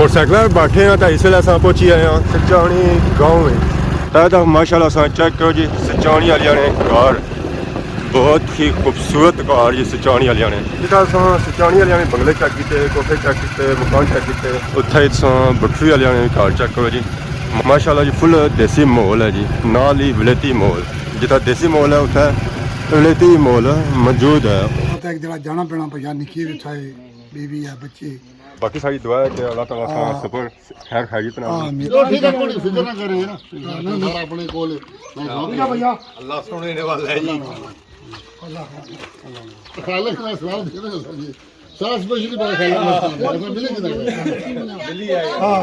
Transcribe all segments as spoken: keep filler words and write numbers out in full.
موٹر سائیکل پر بیٹھے ہاں، تو اس ویلے اساں پہنچی آئے ہاں سچانی گاؤں وچ۔ تاں تک ماشاءاللہ اساں چیک کرو جی، سچانی آلیاں نے گھر، بہت ہی خوبصورت گھر جی سچانی آلیاں نے۔ جتھا اساں سچانی آلیاں نے بنگلے چیک کیتے، کوٹھے چیک کیتے، مکان چیک کیتے، اتھا ہی تساں بٹھروی آلیاں نے گھر چیک کرو جی۔ ماشاءاللہ جی، فل دیسی ماحول ہے جی، نال ہی ولایتی ماحول۔ جتھا دیسی ماحول ہے، اتھا ولایتی ماحول موجود ہے۔ پتہ ہے کہ جڑا جانا پینا پیا، نکی بھی تھا، بیوی ہے، بچے۔ باقی ساری دعا ہے کہ اللہ تعالیٰ سارا ہاں۔ سفر خیر خیریت نال۔ آمین۔ چلو ٹھیک ہے، کوئی فکر نہ کرے نا۔ ہاں، نہ، نہ۔ سارا اپنے کول ہے۔ ٹھیک ہے بھیا۔ اللہ سننے والا ہے جی۔ اللہ۔ خالق نے سلام دینا ہے جی۔ ساس بشری بڑا خیال رکھتا ہے۔ ایسا ملے کدھر؟ ہاں،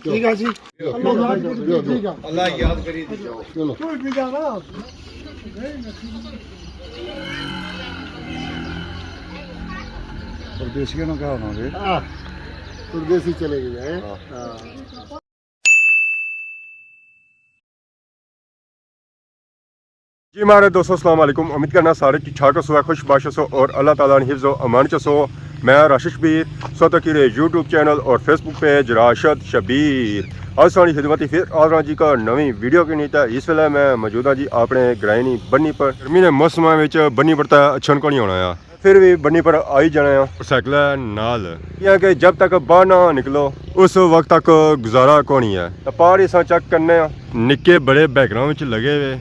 ٹھیک ہے جی۔ ٹھیک ہے۔ اللہ یاد کری۔ چلو۔ پردیسیوں نے کہا ہونا جی۔ ہاں، پردیسی چلے گئے ہیں۔ ہاں۔ جی ماڑے دوستو، السلام علیکم۔ امید کرنا سارے ٹھیک ٹھاک ہسو، خوش باش ہسو اور اللہ تعالیٰ نے حفظ و امان چ ہسو۔ میں راشد شبیر، سو تکی رہے یوٹیوب چینل اور فیس بک پیج راشد شبیر۔ اج ساڑی خدمت پھر حاضر ہاں جی کا نویں ویڈیو کے نیتا۔ اس ویلے میں موجود ہاں جی اپنے گرائنی بنی پر۔ گرمی نے موسم وچ بنی پر تے اچھن کو نہیں ہونا ہے۔ پھر بھی بنی پر آئی جانا ہے موٹر سائیکل نال، کیونکہ جب تک باہر نہ نکلو اس وقت تک گزارا کونی ہے۔ تے پہاڑ اساں چیک کرنے آں، نکے بڑے بیک گراؤنڈ وچ لگے ہوئے،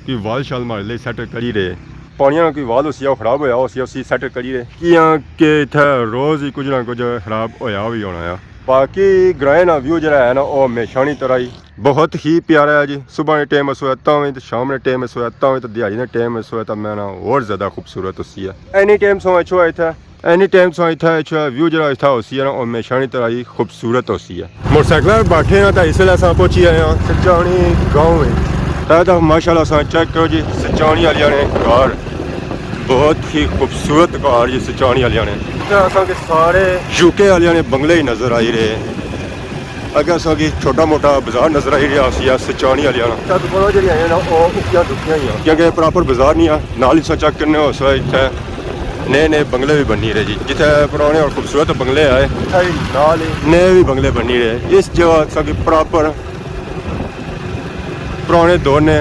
کوئی وال شال مارے لے سیٹ کری رہے۔ پانیاں نا کوئی وال ہوسی، او خراب ہویا ہوسی، اسی سیٹ کری رہے۔ کیاں کہ اتھے روز ہی کچھ نہ کچھ خراب ہویا ہوئی ہونا ہے۔ باقی گرائیں نا ویو جڑا ہے نا، او ہمیشہ نی طرح ہی بہت ہی پیارا ہے جی۔ صبح نے ٹائم اسو ہے تاں وی، تے شام نے ٹائم اسو ہے تاں وی، تے دیہاڑی نے ٹائم اسو ہے تاں میں نا ہور زیادہ خوبصورت ہوسی ہے۔ اینی ٹائم سو اچھو ہے اتھے، اینی ٹائم سو اتھے اچھو ہے، ویو جڑا اتھا ہوسی ہے نا، او ہمیشہ نی طرح ہی خوبصورت ہوسی ہے۔ موٹر سائیکل پر بیٹھے ہاں تے اس ویلے اساں پہنچی آئے ہاں سچانی گاؤں وچ۔ تے تک ماشاءاللہ اساں چیک کرو جی، سچانی آلیاں نے گھر، بہت ہی خوبصورت گھر جی سچانی آلیاں نے۔ تے اساں کے سارے یو کے آلیاں نے بنگلے ہی نظر آئی رہے۔ اگے اساں کی چھوٹا موٹا بازار نظر آئی رہیا سی، سچانی آلیاں نا۔ تے دکاناں جڑیاں ہیں نا، او اکیاں دکھیاں ہی ہیں، کیونکہ پراپر بازار نہیں ہے۔ نال ہی اساں چیک کرنے ہو سو اتھے نئے نئے بنگلے بھی بنی رہے جی۔ جتھے پرانے اور خوبصورت بنگلے آئے، اتھے ہی نال ہی نئے بھی بنگلے بنی رہے۔ اس جگہ اساں کی پراپر پرانے دور نے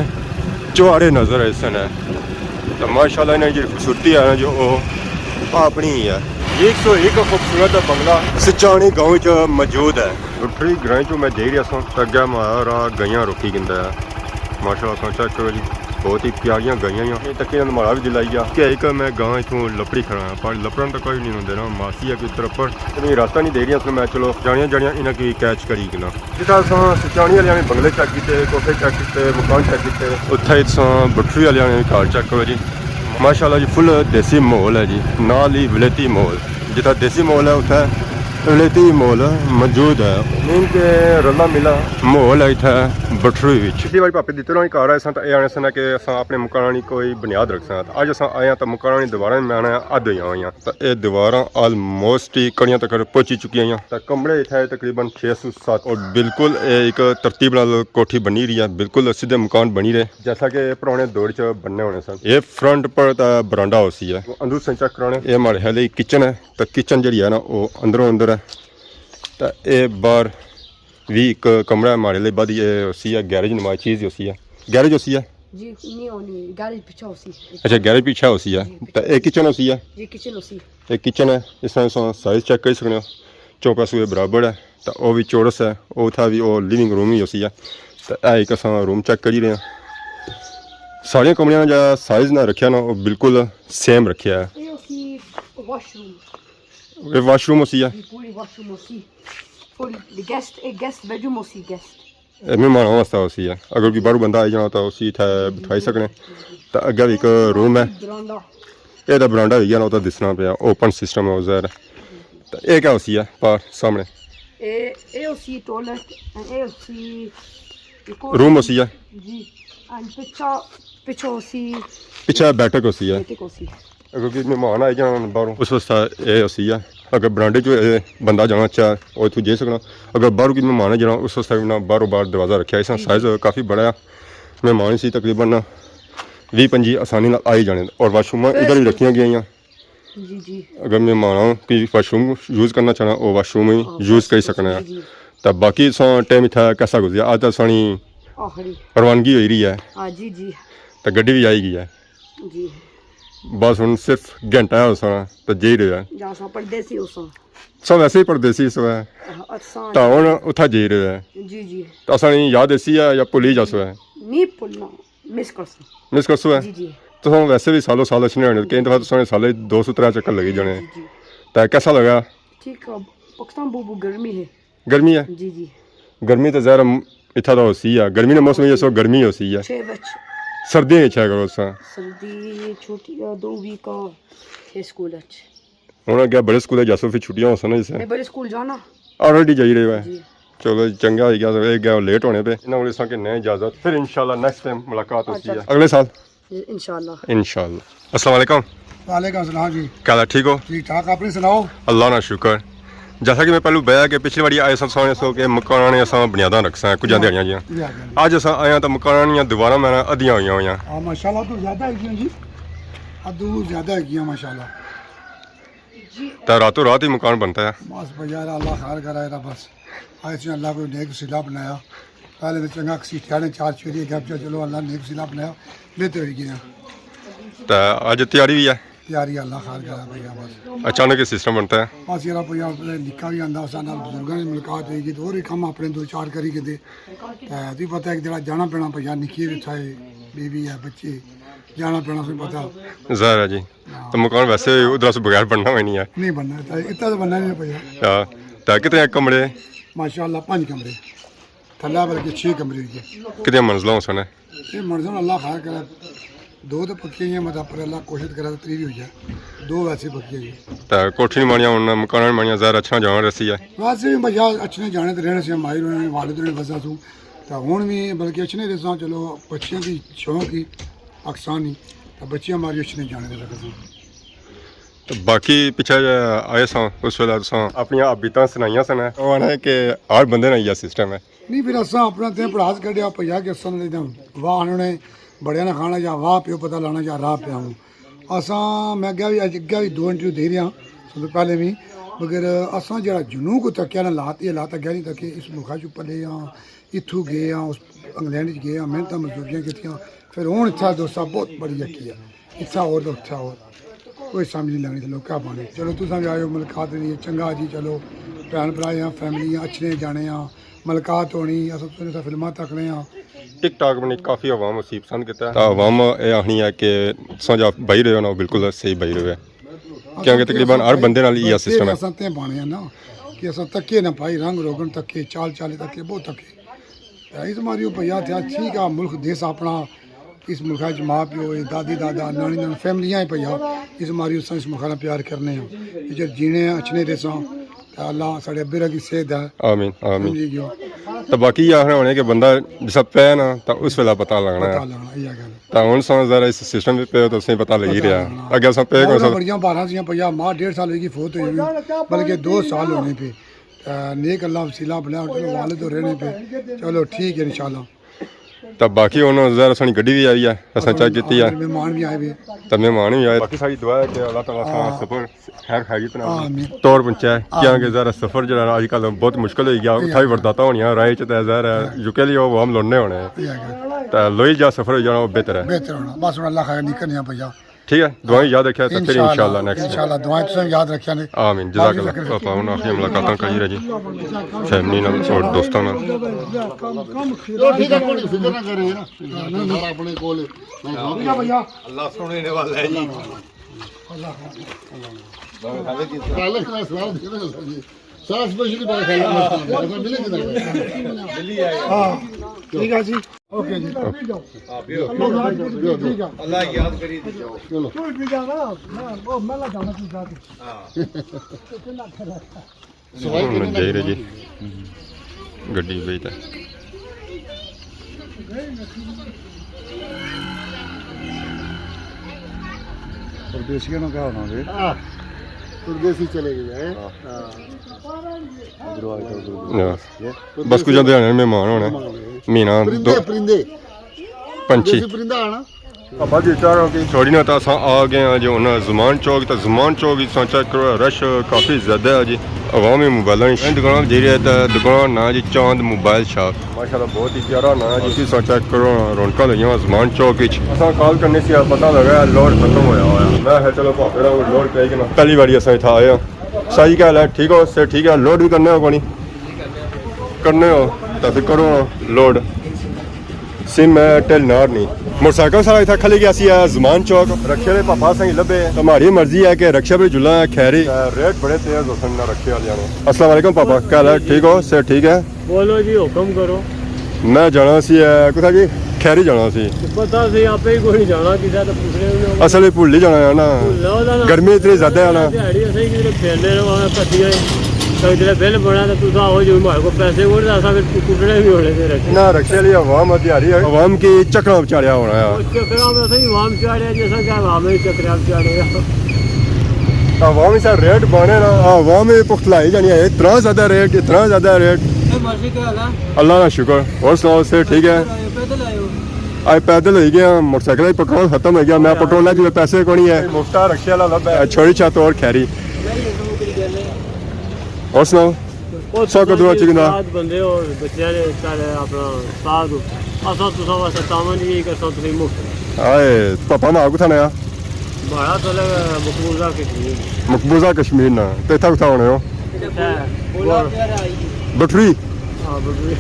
چوہاڑے نظر آئے سن۔ تو ماشاءاللہ انہاں کی جڑی خوبصورتی ہے نا جو او اپنی ہی ہے۔ ایک سو ایک خوبصورت بنگلہ سچانی گاؤں وچ موجود ہے۔ گٹری گرائیں چوں میں دیکھ رہیا ساں، اگے مارا گائیاں روکی گندا ہے۔ ماشاءاللہ تساں چیک کرو جی، بہت ہی پیاریاں گائیاں ہیاں۔ یہ تقریباً مارا بھی دل آئی گیا کہ ایک میں گاں اتھوں لپڑی کھڑا ہاں، پر لپڑن تو کوئی نہیں ہوندے نا، ماسی ہے کہ اتھے لپڑ۔ اتنی راستہ نہیں دیکھ رہیا ساں میں، چلو جانیاں جانیاں انہاں کی کیچ کری کنا۔ جتھا اساں سچانی آلیاں نے بنگلے چیک کیتے، کوٹھے چیک کیتے، مکان چیک کیتے، اتھا ہی تساں بٹھروی آلیاں نے گھر چیک کرو جی۔ ماشاءاللہ جی، فل دیسی ماحول ہے جی، نال ہی ولایتی ماحول۔ جتھا دیسی ماحول ہے، اتھا ولایتی ماحول موجود ہے۔ مین کے رلا ملا ماحول ہے اتھا بٹھروی وچ۔ پچھلی واری پاپے دیتے ہوئے گھر آئے ساں، تاں اے آنے سن کہ اساں اپنے مکاناں نی کوئی بنیاد رکھساں۔ تاں اج اساں آئے آں، تاں مکاناں نی دیواراں میں آنے حد ہوئی آئیاں۔ تاں اے دیواراں آلموسٹ ہی کڑیاں تک پہنچی چکیاں آئیاں۔ تاں کمرے اتھا تقریباً چھ سو ست، اور بالکل اے ایک ترتیب نال کوٹھی بنی رہی ہے، بالکل سیدھے مکان بنی رہے۔ جیسا کہ پرانے دور چ بننے ہونے سن۔ اے فرنٹ پر تاں برانڈا ہوسی ہے۔ اندروں تساں چیک کرانے۔ اے ماڑے خیال اچ کچن ہے، تاں کچن جڑی ہے نا، او اندروں اندر ہے۔ تاں اے باہر وی ایک کمرہ ہے ماڑے لئی، بعد اے ہوسی ہے گیرج نما چیز ہی ہوسی ہے۔ گیرج ہوسی ہے؟ جی، نہیں ہونی، گیرج پیچھے ہوسی۔ اچھا، گیرج پیچھے ہوسی ہے۔ جی، تاں اے کچن ہوسی ہے؟ جی، کچن ہوسی۔ اے کچن ہے، اس طرح تساں سائز چیک کری سکنے ہو۔ چوکا سوئے برابر ہے، تاں او وی چورس ہے، او اتھا وی او لیونگ روم وی ہوسی ہے۔ تاں اے ایک اساں روم چیک کری رہے ہیں۔ ساریاں کمریاں نا جیہڑا سائز نہ رکھیا نا، او بالکل سیم رکھیا ہے۔ اے ہوسی واش روم۔ اے واش روم ہوسی ہے؟ جی، پوری واش روم ہوسی۔ پوری گیسٹ، اے گیسٹ بیڈ روم ہوسی، گیسٹ۔ اے مہماناں واسطے ہوسی ہے۔ اگر کوئی باہروں بندہ آئی جانا تاں اسی اتھے بٹھائی سکنے۔ تاں اگے وی ایک روم ہے۔ برانڈا۔ اے تاں برانڈا ہوئی گیا نا، او تاں دسنا پیا، اوپن سسٹم ہے، او ظاہر ہے۔ تاں اے کیا ہوسی ہے باہر سامنے؟ اے، اے ہوسی ٹوائلٹ، اے ہوسی ایک اور روم ہوسی ہے؟ جی، اینڈ پچھا، پچھا ہوسی پچھا بیٹھک ہوسی ہے۔ بیٹھک ہوسی۔ اگر کوئی مہمان آئی جانا باہروں، اس واسطے اے ہوسی ہے۔ اگر برانڈے چ اے بندہ جانا چاہے، او اتھوں جائی سکنا۔ اگر باہروں کوئی مہمان آئی جانا، اس واسطے انہاں باہروں باہر دروازہ رکھیا۔ اس نا جی، سائز جی۔ کافی بڑا ہے۔ مہمان اسی تقریباً ویہہ پنجی آسانی نال آئی جانے۔ اور واش روماں ادھر وی رکھیاں گئیاں۔ جی، جی۔ اگر مہمان کوئی واش روم یوز کرنا چاہنا، او واش روم وی ہاں، یوز کری سکنا ہے۔ جی، جی۔ تے باقی تساں ٹائم اتھا کیسا گزریا؟ اج تاں سانی آخری۔ روانگی ہوئی رہی ہے۔ ہاں، جی، جی۔ تے گڈی وی آئی گئی ہے۔ جی۔ بس ہن صرف گھنٹہ ہے اساں تے جائی رہے ہیں۔ جا سا پردیسی اساں۔ سو ویسے ہی پردیسی سو ہے۔ ہاں، اساں۔ تے ہن اتھا جائی رہے ہیں۔ جی، جی۔ تے اساں نی یاد ایسی ہے یا بھلی جاسو ہے؟ نہیں بھلنا، مس کرسو۔ مس کرسو ہے؟ جی، جی۔ تساں ویسے وی سالو سال اچھنے ہونے، کئی دفعہ تساں نے سالے دو سو ترے چکر لگی جانے۔ جی، جی۔ تے کیسا لگا؟ ٹھیک ہے، پاکستان بہت، بہت گرمی ہے۔ گرمی ہے؟ جی، جی۔ گرمی تے ظاہر اتھا دا ہوسی ہے، گرمی نے موسم وچ اس وقت گرمی ہوسی ہے۔ چھ وچ۔ سردیاں وچ ہے کرو تساں۔ سردی چھٹی، آ، دو ویک آ ہے سکول اچ۔ ہن اگے بڑے سکول جاسو، پھر چھٹیاں ہوسن نا جسے۔ میں بڑے سکول جانا۔ آلریڈی جائی رہے ہو؟ جی۔ چلو چنگا ہوئی گیا، اے گیا لیٹ ہونے پہ۔ انہاں کول اساں کنے اجازت، پھر انشاءاللہ نیکسٹ ٹائم ملاقات ہوسی ہے۔ اچھا۔ اگلے سال؟ انشاءاللہ۔ انشاءاللہ۔ السلام علیکم۔ وعلیکم السلام جی۔ کیا حال ہے، ٹھیک ہو؟ ٹھیک ٹھاک، اپنی سناؤ؟ اللہ نا شکر۔ جیسا کہ میں پہلو بیا کہ پچھلی واری آئے ساں، سونے سو کہ مکاناں نے اساں بنیاداں رکھساں کچھ جی، دیہاڑیاں جیاں۔ جی، جی۔ اج اساں آئے ہاں تاں مکاناں نیاں دیواراں میں ادھیاں ہوئیاں ہوئیاں۔ ہاں، ماشاءاللہ، تو زیادہ ہے جی۔ ادھو زیادہ ہے ماشاءاللہ۔ تے راتوں رات ہی مکان بنتا ہے۔ بس بھائی یار، اللہ خیر کرے، بس۔ آئے سے اللہ کوئی نیک وسیلہ بنایا۔ پہلے تو چنگا کسیٹیا نے چار چوری گپ چا، چلو اللہ نیک وسیلہ بنایا، بہتر ہوئی گیا۔ تے اج تیاری بھی ہے؟ تیاری اللہ خیر کرا بھیا بس۔ اچانک ہی سسٹم بنتا ہے۔ بس یار بھیا نکا بھی آندا سا، نال بزرگاں دی ملاقات ہوئی گئی، تے اور بھی کم اپنے دو چار کری گئے۔ تے تھی پتہ ہے کہ جڑا جانا پینا بھیا، نکی بھی تھا، بیوی ہے، بچے، جانا پینا سے پتہ۔ ظاہر ہے جی۔ ہاں۔ تو مکان ویسے ادھر سے بغیر بننا ہوئی نہیں ہے۔ نہیں بننا، تے اتنا تو بننا نہیں پیا۔ ہاں۔ تے کتنے کمرے؟ ماشاءاللہ پانچ کمرے۔ تھلے بلکہ چھ کمرے ہوئی گئے۔ کتنی منزلاں ہو سن؟ یہ منزل اللہ خیر کرے، دو تو پکی ہیں، مطلب پر اللہ کوشش کرے تو تری بھی ہو جائے، دو ویسے پکی ہیں۔ تے کوٹھی نہیں بنیا، ہن مکان نہیں بنیا، ظاہر اچھا جانا رسی ہے۔ ویسے بھی بھیا اچھنے جانے تے رہنے سے، مائی رہنے، والد رہنے وسا سو، تے ہن بھی بلکہ اچھنے رساں، چلو بچیاں کی شوق ہی پاکستان ہی، تے بچیاں ماری اچھنے جانے تے رکھساں۔ تے باقی پچھے جے آئے ساں، اس ویلے تساں اپنیاں عبیتاں سنائیاں سن۔ او آنا ہے کہ ہر بندے نا یہ سسٹم ہے۔ نہیں، پھر اساں اپنا تے پڑھاس کڈیا پیا کہ اساں نے واہ آننے بڑے نا کھانا یا واہ پیو پتہ لانا یا راہ پیا ہوں۔ اساں، میں اگے بھی، اگے بھی دو انٹرویو دے رہا ہاں، سب سے پہلے بھی، مگر اساں جڑا جنوب کو تکیا نا، لات، یہ لات اگے نہیں تکے، اس ملکا چ پلے ہاں، اتھوں گئے ہاں، اس انگلینڈ چ گئے ہاں، محنتاں مزدوریاں کیتیاں، پھر ہن اتھا دوستا بہت بڑی یکی ہے، اتھا اور تو اتھا اور، کوئی سمجھ نہیں لگنی تھی لوگ کیا پانے۔ چلو تساں بھی آئے ہو، ملاقات نہیں ہے، چنگا جی، چلو بہن بھرا ہاں، فیملی ہاں، اچھنے جانے ہاں، ملاقات ہونی، اساں تساں فلماں تکنے ہاں۔ ٹک ٹاک بنی کافی عوام اسی پسند کیتا ہے۔ تے عوام اے آخنی ہے کہ تساں جا بھائی رہے ہو نا، وہ بالکل صحیح بھائی رہے۔ کیونکہ تقریباً ہر بندے نال ایہا سسٹم ہے۔ اساں تے بانے ہیں نا کہ اساں تکے نہ بھائی، رنگ روگن تکے، چال چالے تکے، بہت تکے۔ تے اس ماری او بھیا تھیا ٹھیک آ، ملک دیس اپنا، اس ملکا اچ ماں پیو ہے، دادی دادا، نانی نانا، فیملیاں ہے بھیا، اس ماری اساں اس ملکا نا پیار کرنے ہیں۔ اچھا جینے ہیں، اچھنے رہساں، تے اللہ ساڑے ابے را کی صحت ہے۔ آمین، آمین۔ سمجھی گیو۔ تے باقی یہ آخنا ہونے کہ بندہ جسا پے نا، تے اس ویلے پتہ لگنا ہے۔ پتہ لگنا، یہ گل۔ تے ہن ساں ذرا اس سسٹم پہ پے ہو تو اسیں پتہ لگی پتہ رہیا۔ لگنا۔ اگے اساں پے اگوں کو سا بڑیاں بارہاں سیاں پیا، ماں ڈیڑھ سال ہوئی گئی فوت ہوئی ہوئی، بلکہ دو سال ہونے پہ۔ تے نیک اللہ وسیلہ بنایا، چلو والد تو رہنے پہ۔ چلو ٹھیک ہے انشاءاللہ۔ تے باقی ہن ذرا سانی گڈی بھی آئی ہے، اساں چیک کیتی ہے۔ مہمان بھی آئے ہوئے۔ تے مہمان بھی آئے۔ باقی ساری دعا ہے کہ اللہ تعالیٰ سارا ہاں۔ سفر خیر خیریت نال آمین۔ طور پہنچائے، کیونکہ آمین۔ ذرا سفر جڑا نا اج کل بہت مشکل ہوئی گیا، اتھا بھی ورداتاں ہونیاں راہ چ، تے ظاہر ہے ہاں۔ یو کے لیے وہ ہم لڑنے ہونے ہیں۔ یہ گل۔ تے لوئی جا سفر ہوئی جانا، وہ بہتر ہے۔ بہتر ہونا۔ بس ہن اللہ خیر نکلنے آں بھیا۔ ٹھیک ہے، دعائیں یاد رکھیا، تے پھر انشاءاللہ، انشاءاللہ نیکسٹ۔ انشاءاللہ، دعائیں تساں یاد رکھیا نے۔ آمین۔ جزاک اللہ۔ آپاں ہن آخری ملاقاتاں کری رہے جی، فیملی نال اور دوستاں نال۔ چلو ٹھیک ہے، کوئی فکر نہ کرے نا، سارا اپنے کول ہے۔ ٹھیک ہے بھیا۔ اللہ سننے والا ہے جی۔ اللہ۔ پہلے سوال دینا جی۔ ساس بشری بار خیال میں ملے جی۔ ہاں، ٹھیک ہے جی۔ اوکے جی۔ ٹھیک ہے۔ اللہ یاد کری۔ چلو۔ تو بھی جانا، میں، وہ میلہ جانا تھی جاتے۔ ہاں۔ ہن جائی رہے جی۔ گڈی پئی تے۔ پردیسیاں نو کیا ہونا وے؟ ہاں۔ پردیسی چلے گئے ہیں۔ ہاں۔ ہاں۔ ادھروں آ کے ادھروں۔ ہاں۔ یہ بس کچھ دیہاڑے مہمان ہونے۔ مہمان ہونے۔ مہینہ پرندے، دو۔ پرندے۔ پنچھی۔ پردیسی پرندہ آنا۔ پاپا جی، چاہ رہا ہوں کہ چھوڑی نا، تو اساں آ گئے ہیں جی ہن زمان چوک۔ تو زمان چوک وچ تساں چیک کرو، رش کافی زیادہ ہے جی۔ عوامی موبائلاں نی دکان جیڑی ہے، تے دکان ناں جی چاند موبائل شاپ۔ ماشاءاللہ، بہت ہی پیارا ناں ہے جی۔ تساں چیک کرو، رونقاں لگیاں ہوئیاں زمان چوک وچ۔ اساں کال کرنے سی، پتہ لگا لوڈ ختم ہویا ہویا۔ میں آخیا چلو بھاپے نال لوڈ پہ ہی گھناں۔ پہلی واری اساں اتھا آئے ہاں۔ شاہ جی کیا حال ہے؟ ٹھیک ہو؟ صحت ٹھیک ہے؟ لوڈ وی کرنے ہو کونی؟ کرنے ہو تاں فر کرو لوڈ۔ سم ہے ٹیلی ناٹ نی۔ موٹر سائیکل سارا اتھا کھلی گیا سی، اے زمان چوک۔ رکشے آلے پاپا اساں کی لبھے۔ تمہاری مرضی ہے کہ رکشے پر جلنا ہے کھیری۔ اے ریٹ بڑے تیز ہوسن انہاں رکشے آلیاں نے۔ السلام علیکم پاپا، کیا حال ہے؟ ٹھیک ہو؟ صحت ٹھیک ہے؟ بولو جی، حکم کرو۔ میں جانا سی، اے، کتھا جی؟ کھیری جانا سی۔ پتہ سی، آپے ہی کوئی جانا کسے تے پوچھنے وی نہ۔ اصل وچ بھل ہی جانا ہے نا۔ بھلو دا نا۔ گرمی اتنی زیادہ ہے نا۔ دیہاڑی اساں کدھر پھرنے رہواں، کٹیاں ہی۔ تے جلے بل بنا تے تساں آؤ جو ماڑے کو پیسے کوئی تے اساں فر کٹنے وی ہونے تے رکھے۔ نہ، رکشے آلی عوام ہے، دیہاڑی عوام کی چکراں وچ چاڑیا ہونا ہے۔ او چکراں وچ اساں عوام چاڑیا، جیسا کہ عوام ہی چکراں وچ چاڑے۔ عوام اس ریٹ بانے نا، عوام ہی پختلائی جانی ہے، اتنا زیادہ ریٹ، اتنا زیادہ ریٹ۔ اے مرشد کیا حال ہے؟ اللہ کا شکر۔ اور سناؤ، صحت ٹھیک ہے؟ پیدل آئے ہو؟ آج پیدل ہوئی گیا، موٹر سائیکل ہی پٹرول ختم ہوئی گیا، میں پٹرول نہ جیوے پیسے کونی ہے۔ مفتا رکشے والا لبھا ہے۔ چھوڑی چھت اور کھیری۔ اور سناؤ؟ سو کدرو اچھی گندا؟ استاد بندے ہو، بچیاں نے سارے اپنا استاد ہو۔ اساں تساں واسطے تاون جی کہ اساں تساں مفت۔ آئے، پاپا نا کتھا نیا؟ بھاڑا تو لگ مقبوضہ کشمیر۔ مقبوضہ کشمیر نا۔ تے اتھا کتھا ہونے ہو؟ اتھا بٹھری؟ ہاں، بٹھری۔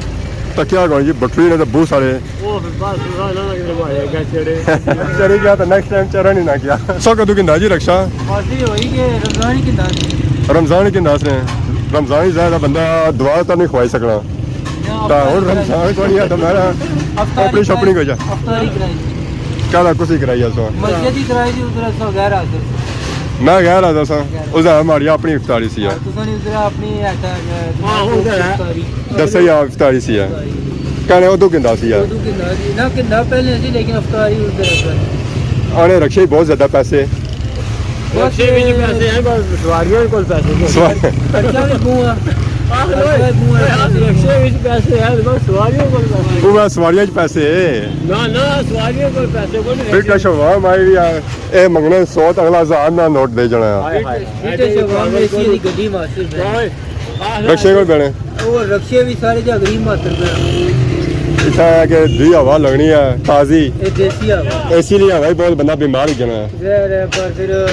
تو کیا کہوں جی، بٹھری نے تو بہت سارے۔ او پھر بس، تساں نہ لگے مارے گا چڑے۔ چڑی گیا تو نیکسٹ ٹائم چڑھن ہی نہ گیا۔ سو کدو گندا جی رکشا؟ بس یہ ہوئی کہ رمضان ہی گندا سی۔ رمضان ہی گندا سی۔ رمضان ہی زیادہ بندہ دعا تو نہیں کھوائی سکنا۔ تا ہن رمضان کونی ہے، تا میں افطاری اپنی شاپنگ ہو جا۔ افطاری کرائی۔ کیا کسی کرائی اساں؟ مسجد ہی کرائی جی، ادھر اساں غیر حاضر۔ میں غیر حاضر ساں۔ اس دا ماڑی اپنی افطاری سی ہے۔ تساں نے ادھر اپنی ہے تا، ہاں، ادھر ہے۔ افطاری۔ دسے یا افطاری سی ہے۔ کہنے ادو گندا سی ہے۔ ادو گندا سی۔ نہ گندا پہلے سی، لیکن افطاری ادھر ہے۔ آنے رکشے بہت زیادہ پیسے۔ رکشے وچ پیسے ہیں، بس سواریاں کول پیسے کونی۔ سوا- خرچہ بھی بہت ہے۔ آہ، خرچہ بھی بہت ہے۔ رکشے وچ پیسے ہیں، بس سواریاں کول پیسے۔ وہ بس سواریاں وچ پیسے ہے۔ نہ، نہ، سواریاں کول پیسے کونی۔ برٹش عوام آئی ہوئی ہے، اے منگنے سو تے اگلا ہزار نا نوٹ دے جانا ہے۔ ہائے، ہائے۔ برٹش عوام اے سی والی گڈی ماسٹر ہے۔ رکشے کول بہنے۔ او رکشے بھی سارے جا غریب ماسٹر پہ۔ اتھا ہے کہ دی ہوا لگنی ہے تازی۔ اے دیسی ہوا۔ اے سی نی ہوا ہی بہت بندہ بیمار ہو جانا ہے۔ ظاہر ہے، پر پھر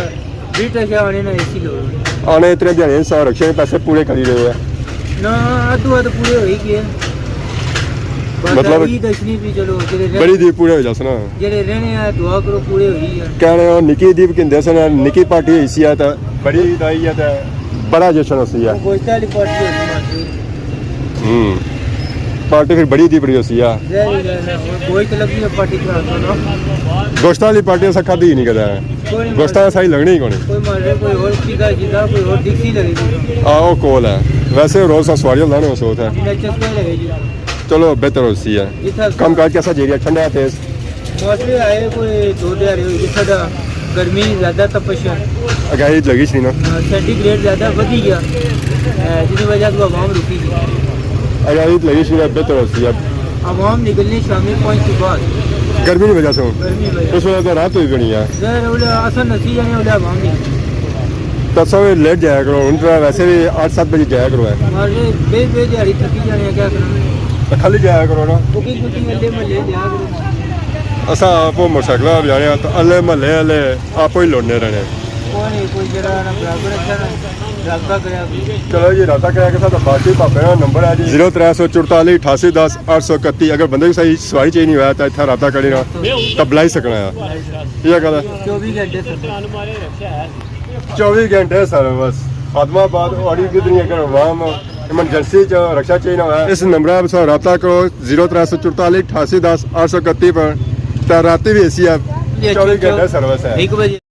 برٹش آنے نا اے سی لوگ۔ آنے اتنے دیہاڑے سو رکشے نے پیسے پورے کری رہے ہیں۔ نہ، ادھو ادھ پورے ہوئی گئے۔ بس مطلب عید اچھنی بھی چلو، جڑے رہ-، بڑی دی پورے ہو جاس نا۔ جڑے رہنے ہیں، دعا کرو پورے ہوئی جان۔ کہنے ہو نکی دی بھی کہندے سن، نکی پارٹی ہوئی سی ہے تے بڑی عید آئی ہے تے بڑا جشن ہوسی ہے۔ گوشت والی پارٹی ہوئی سی۔ ہوں۔ پارٹی پھر بڑی دی بڑی ہوسی ہے۔ ظاہر ہے، گوشت لگی ہے پارٹی کا۔ گوشت والی پارٹی اساں کھادی ہی نہیں کدے۔ کوئی نہیں۔ گوشت اساں ہی لگنی ہی کونی۔ کوئی مارے، کوئی اور چیزا جدا، کوئی اور دکسی لگی۔ آ، او کول ہے۔ ویسے روز اساں سواریاں لانے ہو سوت ہے۔ جدا چسکا لگے جی۔ چلو، بہتر ہوسی ہے۔ جتھا کم کاج کیسا جیریا؟ ٹھنڈا ہے تیز؟ موسم آئے کوئی دو دیہاڑے ہوئی گئے، ساڈا گرمی زیادہ تپش ہے۔ اگاں عید لگی سی نا؟ ہاں، سینٹی گریڈ زیادہ ودھی گیا، اے، جس وجہ سے عوام رکی گئی۔ اگاں عید لگی سی نا، بہتر ہوسی اب۔ عوام نکلنی شامی پانچ کے بعد۔ گرمی کی وجہ سے؟ گرمی کی وجہ سے۔ اس وجہ سے رات ہوئی بنی ہے۔ ظاہر ہے، اولا اساں نسی جانے، اولا عوام نہیں۔ تو سب لیٹ جایا کرو، ہن تو ویسے بھی آٹھ سات بجے جایا کرو ہے۔ ہمارے بے بے دیہاڑی تھکی جانے ہیں، کیا کرنا؟ تو کھلی جایا کرو نا۔ بکنگ بکنگ والے محلے جایا کرو۔ اساں آپ موٹر سائیکل پہ جانے ہیں، تو اللہ محلے والے آپ ہی لوٹنے رہنے۔ کوئی نہیں، کوئی جڑا نا برابر اچھا نا رابطہ کریا کرو۔ چلو جی، رابطہ کریا کے ساتھ باقی پاپے نا نمبر ہے جی، زیرو ترے سو چورتالی اٹھاسی دس آٹھ سو اکتی۔ اگر بندے کی صحیح سواری چاہیے نہیں ہوا تو اتنا رابطہ کرے نا، تو بلائی سکنا ہے۔ یہ گل ہے۔ چوبی گھنٹے سر۔ چوبی گھنٹے سروس۔ خادم آباد اوڑی کدھر اگر عوام ایمرجنسی چ رکشہ چاہیے ہوئے، اس نمبر پر رابطہ کرو، زیرو ترے سو چورتالی اٹھاسی دس آٹھ سو اکتی پر۔ تے راتی بھی اے سی ہے، یہ چوبی گھنٹے سروس ہے۔ ایک بجے۔